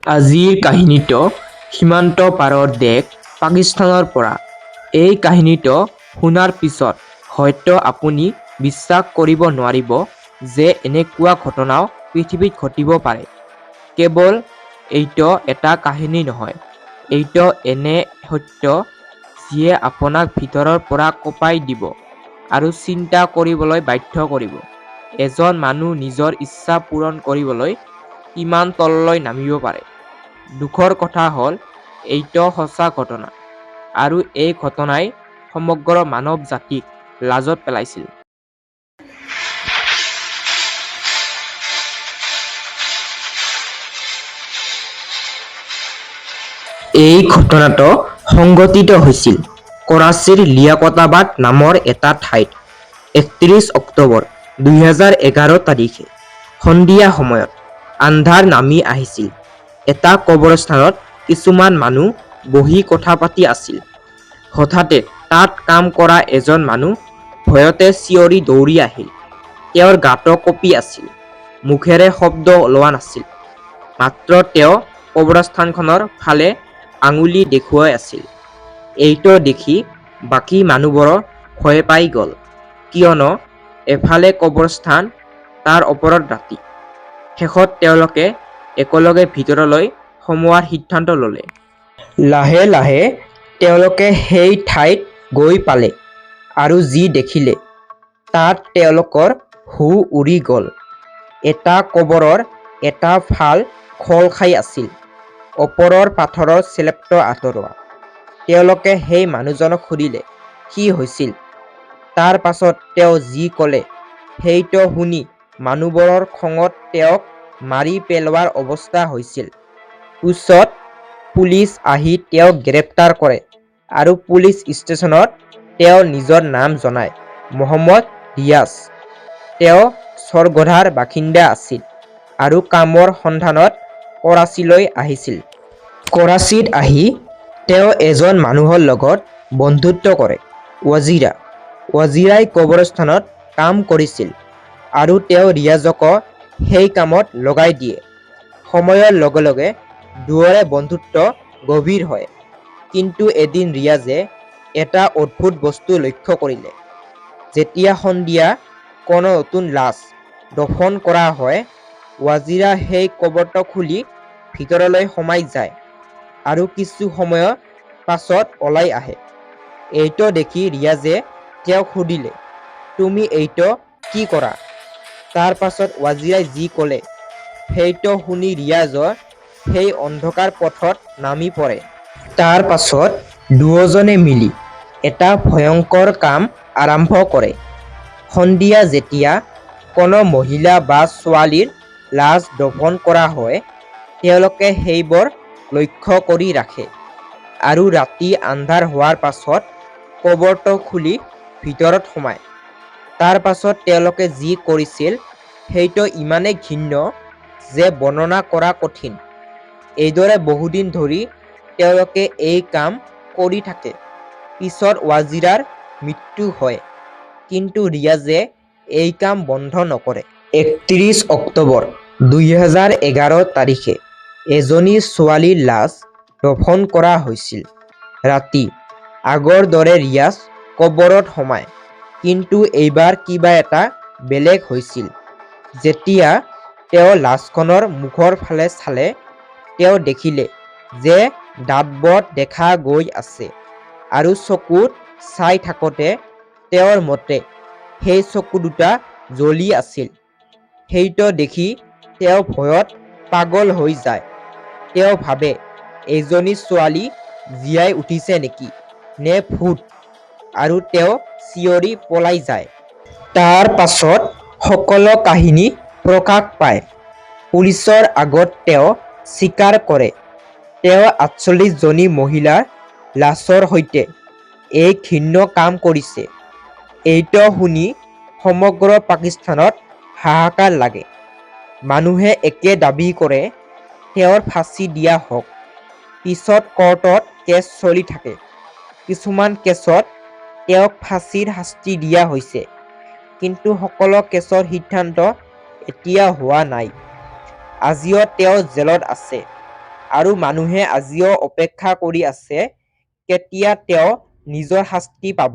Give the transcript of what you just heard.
আজিৰ কাহিনীটো সীমান্ত পাৰৰ দেশ পাকিস্তানৰ পৰা। এই কাহিনীটো শুনাৰ পিছত হয়তো আপুনি বিশ্বাস কৰিব নোৱাৰিব যে এনেকুৱা ঘটনাও পৃথিৱীত ঘটিব পাৰে। কেৱল এইটো এটা কাহিনী নহয়, এইটো এনে সত্য যিয়ে আপোনাক ভিতৰৰ পৰা কঁপাই দিব আৰু চিন্তা কৰিবলৈ বাধ্য কৰিব। এজন মানুহ নিজৰ ইচ্ছা পূৰণ কৰিবলৈ কিমান তললৈ নামিব পাৰে। দুখৰ কথা হ'ল এইটো সঁচা ঘটনা আৰু এই ঘটনাই সমগ্ৰ মানৱ জাতিক লাজত পেলাইছিল। এই ঘটনাটো সংঘটিত হৈছিল কৰাচীৰ লিয়াকতাবাদ নামৰ এটা ঠাইত 31 অক্টোবৰ 2011 তাৰিখে। সন্ধিয়া সময়ত আন্ধাৰ নামি আহিছিল। এটা কবৰস্থানত কিছুমান মানুহ বহি কথা পাতি আছিল। হঠাতে তাত কাম কৰা এজন মানুহ ভয়তে চিঞৰি দৌৰি আহিল। তেওঁৰ গাটো কঁপি আছিল। মুখেৰে শব্দ ওলোৱা নাছিল। মাত্ৰ তেওঁ কবৰস্থানখনৰ ফালে আঙুলি দেখুৱাই আছিল। এইটো দেখি বাকী মানুহবোৰো ভয় পাই গ'ল। কিয়নো এফালে কবৰস্থান, তাৰ ওপৰত ৰাতি। শেষত তেওঁলোকে একেলগে ভিতৰলৈ সোমোৱাৰ সিদ্ধান্ত ল'লে। লাহে লাহে তেওঁলোকে সেই ঠাইত গৈ পালে আৰু যি দেখিলে তাত তেওঁলোকৰ হুহ উৰি গ'ল। এটা কবৰৰ এটা ফাল খোল খাই আছিল। ওপৰৰ পাথৰৰ শ্লেপটো আঁতৰোৱা। তেওঁলোকে সেই মানুহজনক সুধিলে কি হৈছিল। তাৰ পাছত তেওঁ যি ক'লে সেইটো শুনি মানুহবোৰৰ খঙত তেওঁক মাৰি পেলোৱাৰ অৱস্থা হৈছিল। পিছত পুলিচ আহি তেওঁক গ্ৰেপ্তাৰ কৰে আৰু পুলিচ ষ্টেচনত তেওঁ নিজৰ নাম জনায়, মহম্মদ ৰিয়াজ। তেওঁ সৰগোধাৰ বাসিন্দা আছিল আৰু কামৰ সন্ধানত কৰাচীলৈ আহিছিল। কৰাচীত আহি তেওঁ এজন মানুহৰ লগত বন্ধুত্ব কৰে, ৱাজিৰা। ৱাজিৰাই কবৰস্থানত কাম কৰিছিল আৰু তেওঁ ৰিয়াজকো সেই কামত লগাই দিয়ে। সময়ৰ লগে লগে দুয়োৰে বন্ধুত্ব গভীৰ হয়। কিন্তু এদিন ৰিয়াজে এটা অদ্ভুত বস্তু লক্ষ্য কৰিলে। যেতিয়া সন্ধিয়া কোনো নতুন লাশ দফন কৰা হয়, ৱাজিৰা সেই কবৰটো খুলি ভিতৰলৈ সোমাই যায় আৰু কিছু সময়ৰ পাছত ওলাই আহে। এইটো দেখি ৰিয়াজে তেওঁক সুধিলে, তুমি এইটো কি কৰা? তাৰ পাছত ৱাজিৰাই যি ক'লে সেইটো শুনি ৰিয়াজো সেই অন্ধকাৰ পথত নামি পৰে। তাৰ পাছত দুয়োজনে মিলি এটা ভয়ংকৰ কাম আৰম্ভ কৰে। সন্ধিয়া যেতিয়া কোনো মহিলা বা ছোৱালীৰ লাশ দফন কৰা হয়, তেওঁলোকে সেইবোৰ লক্ষ্য কৰি ৰাখে আৰু ৰাতি আন্ধাৰ হোৱাৰ পাছত কবৰটো খুলি ভিতৰত সোমায়। তাৰ পাছত তেওঁলোকে যি কৰিছিল সেইটো ইমানেই ঘৃণ্য যে বৰ্ণনা কৰা কঠিন। এইদৰে বহুদিন ধৰি তেওঁলোকে এই কাম কৰি থাকে। পিছত ৱাজিৰাৰ মৃত্যু হয়। কিন্তু ৰিয়াজে এই কাম বন্ধ নকৰে। 31 অক্টোবৰ 2011 তাৰিখে এজনী ছোৱালীৰ লাশ দফন কৰা হৈছিল। ৰাতি আগৰ দৰে ৰিয়াজ কবৰত সোমায়। কিন্তু এইবাৰ কিবা এটা বেলেগ হৈছিল। যেতিয়া তেওঁ লাশখনৰ মুখৰ ফালে চালে, তেওঁ দেখিলে যে দাঁতবোৰ দেখা গৈ আছে আৰু চকুত চাই থাকোঁতে তেওঁৰ মতে সেই চকু দুটা জ্বলি আছিল। সেইটো দেখি তেওঁ ভয়ত পাগল হৈ যায়। তেওঁ ভাবে এইজনী ছোৱালী জীয়াই উঠিছে নেকি নে ভূত আৰু তেওঁ চিঞৰি পলাই যায়। তাৰ পাছত সকলো কাহিনী প্ৰকাশ পায়। পুলিচৰ আগত তেওঁ স্বীকাৰ কৰে, তেওঁ 48 জনী মহিলাৰ লাশৰ সৈতে এই ঘৃণ্য কাম কৰিছে। এইটো শুনি সমগ্ৰ পাকিস্তানত হাহাকাৰ লাগে। মানুহে একে দাবী কৰে, তেওঁৰ ফাঁচী দিয়া হওক। পিছত কৰ্টত কেছ চলি থাকে। কিছুমান কেছত তেওঁক ফাঁচীৰ শাস্তি দিয়া হৈছে। কিন্তু সকলো কেছৰ সিদ্ধান্ত এতিয়াও হোৱা নাই। আজিও তেওঁ জেলত আছে। আৰু মানুহে আজিও অপেক্ষা কৰি আছে কেতিয়া তেওঁ নিজৰ শাস্তি পাব।